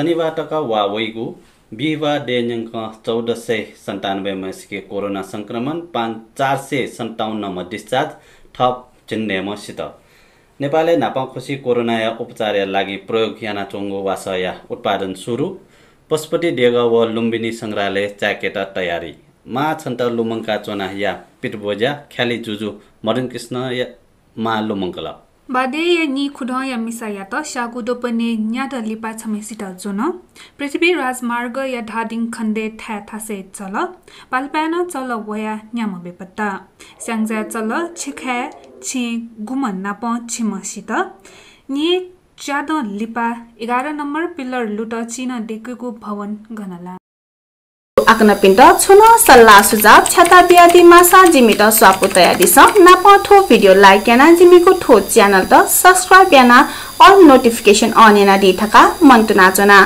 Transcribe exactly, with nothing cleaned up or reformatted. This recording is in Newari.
शनिबार तक वा वइगु बिहिबार देय् न्यंकं चौध सय सन्तानब्बे म्हसिके कोरोना संक्रमण, पान चार सय सन्ताउन्नमा डिस्चार्ज, थप झिंन्हय्म्ह सित। नेपालय् न्हापांखुसी कोरोनाया उपचारया लागि प्रयोग यानाच्वंगु वासःया उत्पादन सुरु। पशुपति देगः व लुम्बिनी संग्रहालय चाय्केत तयारी। मां छन्त लुमंका च्वना या पितब्वज्या ख्यालि जुजु मदनकृष्णया मां लुमंकल। बाद्यया नीखुदँया मिसायात स्याःगु द्वपनय् न्यादँ लिपा छम्हेसित ज्वन। पृथ्वी राजमार्गया धादिङ खण्डय् थाय् थासय् चल। पाल्पाय् नं चल वयाः न्याम्ह बेपत्ता। स्याङ्जाय् चल छिखाय् छिं गुम्ह नापं छिम्ह सित। न्येच्यादँ लिपा एघार नम्बर पिलर लुत चिनं दय्केगु भवन घनला। आकनपिन्त छुं नं सल्लाह सुझाव छ्याता बियादी माःसा जिमित स्वापू तयादिसँ। नापं थ्व video like यानाः जिमिगु थ्व channel त subscribe यानाः all notification on यानादी धकाः मनंतुना च्वना।